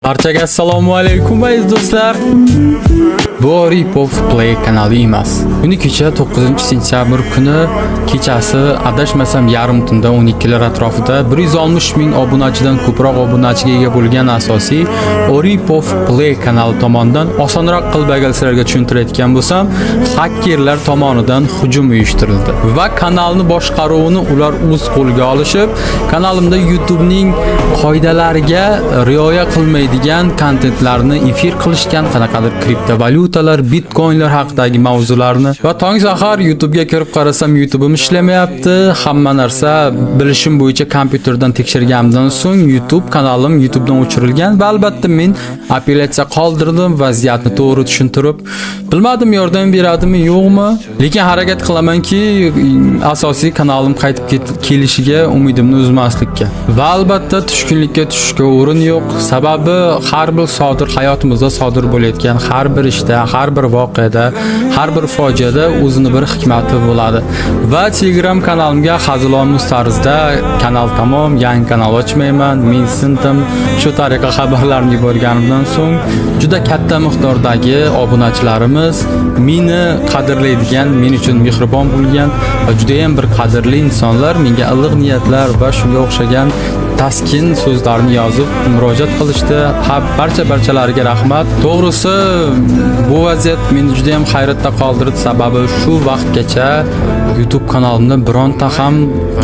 Barchaga assalomu alaykum, aziz do'stlar. Bu Oripov Play kanali emas. Kuni kecha, 9 sentyabr kuni kechasi, adashmasam, yarim tunda 12 lar atrofida 160 ming obunachidan ko'proq obunachiga ega bo'lgan asosiy Oripov Play kanali tomonidan, osonroq qilib agar sizlarga tushuntirayotgan bo'lsam, xakerlar tomonidan hujum uyushtirildi va kanalni boshqaruvini ular o'z qo'liga olishib, kanalimda YouTube'ning qoidalariga rioya qilmaydigan kontentlarni efir qilishgan, qanaqadir kriptovalyutalar, bitcoinlar haqidagi mavzularni. Va tong sahar YouTube'ga kirib qarasam, YouTube'im ishlamayapti. Hamma narsa, bilishim bo'yicha, kompyuterdan tekshirganimdan so'ng YouTube kanalim YouTube'dan o'chirilgan va albatta men apellyatsiya qoldirdim, vaziyatni to'g'ri tushuntirib. Bilmadim, yordam beradimi, yo'qmi, lekin harakat qilamanki, asosiy kanalim qaytib kelishiga umidimni uzmaslikka. Va albatta tushkunlikka tushishga o'rin yo'q, sababi har bir sodir, hayotimizda sodir bo'layotgan har bir ishda, har bir voqeada, har bir fojiada o'zini bir hikmati bo'ladi. Va Telegram kanalimga hazilomuz tarzda "Kanal tamom, yangi kanal ochmayman, men sindim", shu tariqa xabarlarni yuborganimdan so'ng juda katta miqdordagi obunachilarimiz, meni qadrlaydigan, men uchun mehribon bo'lgan va judayam bir qadrli insonlar menga iliq niyatlar va shunga o'xshagan taskin so'zlarni yozib murojaat qilishdi. Ha, barcha barchalariga rahmat. To'g'risi, bu vaziyat meni juda ham hayratda qoldirdi, sababi shu vaqtgacha YouTube kanalimda bironta ham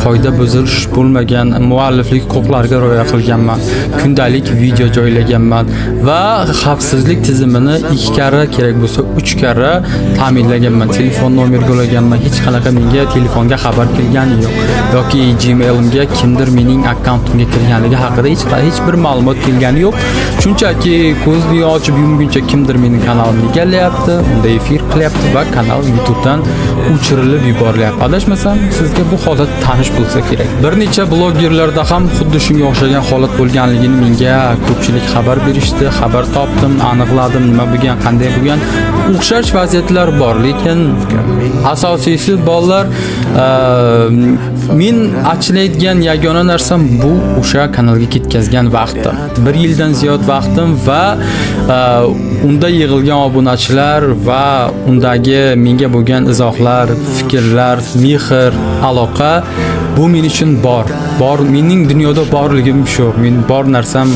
qoida buzilish bo'lmagan, mualliflik huquqlariga rioya qilganman, kundalik video joylaganman va xavfsizlik tizimini ikki karra, kerak bo'lsa uch karra ta'minlaganman, telefon nomerga ulaganman. Hech qanaqa menga telefonga xabar kelgani yo'q yoki Gmailimga kimdir mening akkauntimga kirganligi haqida hech bir ma'lumot kelgani yo'q. Shunchaki ko'zni ochib yumguncha kimdir mening kanalimni egallayapti, unda efir qilyapti va kanal YouTubedan o'chirilib yuborilyapti. Adashmasam, sizga bu holat tanish bo'lsa kerak. Bir necha blogerlarda ham xuddi shunga o'xshagan holat bo'lganligini menga ko'pchilik xabar berishdi. Xabar topdim, aniqladim, nima bo'lgan, qanday bo'lgan. O'xshash vaziyatlar bor, lekin asosiysi, bolalar, men achinaydigan yagona narsam bu o'sha kanalga ketkazgan vaqtim, bir yildan ziyod vaqtim va unda yig'ilgan obunachilar va undagi menga bo'lgan izohlar, fikrlar, mehr, aloqa. Bu men uchun bor bor, mening dunyoda borligim shu, men bor narsam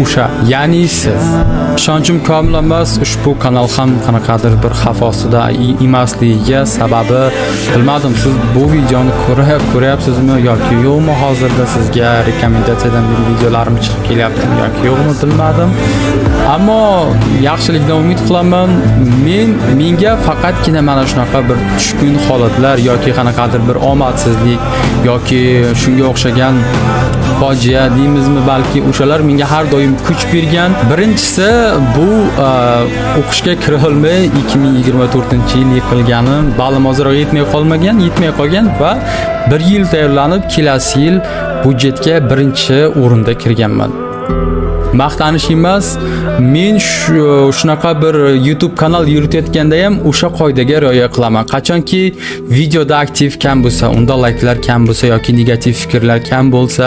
o'sha, ya'ni siz. Ishonchim komil emas ushbu kanal ham qanaqadir bir xavf ostida emasligiga, sababi, bilmadim, siz bu videoni ko'ryapsizmi yoki yo'qmi, hozirda sizga rekomendatsiyadan bir videolarim chiqib kelyaptimi yoki yo'qmi, bilmadim, ammo yaxshilikdan umid qilaman. Menga faqatgina mana shunaqa bir tushkun holatlar yoki qanaqadir bir omadsizlik yoki shunga o'xshagan fojia deymizmi, balki o'shalar menga har doim kuch bergan. Birinchisi bu o'qishga kira olmay 2024 yil yiqilganim, ballim ozroq yetmay qolmagan, yetmay qolgan va bir yil tayyorlanib, kelasi yil budjetga birinchi o'rinda kirganman. Maqtanish emas, men shunaqa bir YouTube kanal yuritayotganda ham o'sha qoidaga rioya qilaman. Qachonki videoda aktiv kam bo'lsa, unda layklar kam bo'lsa yoki negativ fikrlar kam bo'lsa,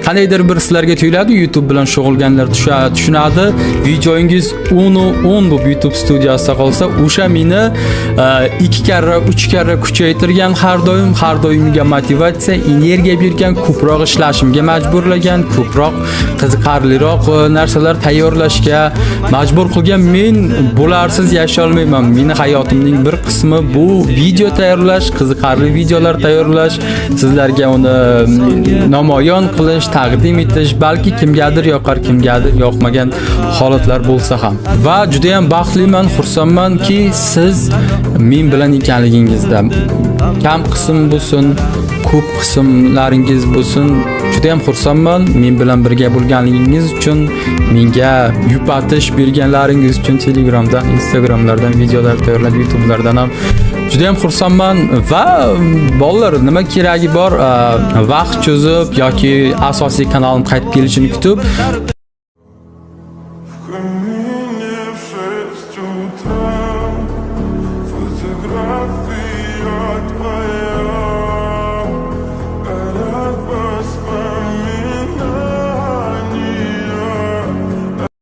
qandaydir bir sizlarga tuyuladi, YouTube bilan shug'ullanganlar tushunadi, videongiz 10 10 bo'lib YouTube studiyasida qolsa, o'sha meni ikki karra, uch karra kuchaytirgan, har doim, har doimga motivatsiya, energiya bergan, ko'proq ishlashimga majburlagan, ko'proq qiziqarliroq narsalar tayyorlashga majbur qilgan. Men bularsiz yashay olmayman. Meni hayotimning bir qismi bu video tayyorlash, qiziqarli videolar tayyorlash, sizlarga uni namoyon qilish, taqdim etish. Balki kimgadir yoqar, kimgadir yoqmagan holatlar bo'lsa ham. Va juda ham baxtliman, xursandmanki, siz men bilan ekanligingizda. Kam qism bo'lsin, ko'p qismlaringiz bo'lsin, juda ham xursandman men bilan birga bo'lganligingiz uchun, menga yupatish berganlaringiz uchun Telegramdan, Instagramlardan videolar tayyorlab, YouTubelardan ham juda ham xursandman. Va bolalar, nima keragi bor vaqt cho'zib yoki asosiy kanalim qaytib kelishini kutib.